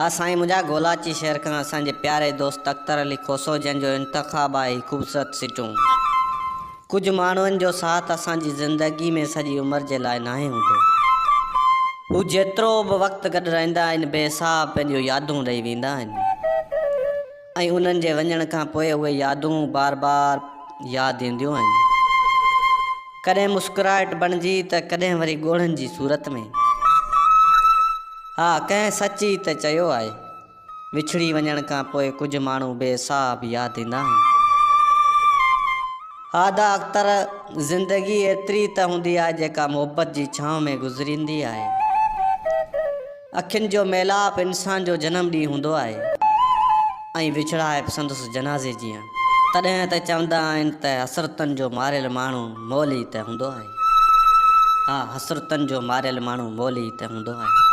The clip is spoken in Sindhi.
ها سائين منهنجا گولاچي شهر کان اسان جي پياري دوست اختر علي کوسو جنهن جو انتخاب آهي هي خوبصورت سٽون. ڪجهه ماڻهن جو ساٿ اسان جي زندگي ۾ سڄي عمر جي لاء ناهي هوندو. هو جيترو به وقت گڏ رهندا آهن بي حساب پنهنجون يادون ڏئي ويندا آهن ۽ انهن جي وڃڻ کان پوء اهي يادون بار بار ياد اينديون آهن. ڪڏهن مسڪراهٽ بڻجي ته ڪڏهن وري ڳوڙهن جي صورت ۾. ها ڪنهن سچ ئي ته چيو آهي. وڇڙي وڃڻ کان پوء ڪجهه ماڻهو بي حساب ياد ايندا آهن. ها ادا اختر زندگي ايتري ته هوندي آهي جيڪا محبت جي ڇانو ۾ گذريندي آهي. اکين جو ميلاپ انسان جو جنم ڏينهن هوندو آهي ۽ وڇڙائپ سندس جنازي جيان. تڏهن ته چوندا آهن ته حسرتن جو ماريل ماڻهو مئل ئي ته هوندو آهي. ها حسرتن جو ماريل ماڻهو مئل ئي ته هوندو آهي.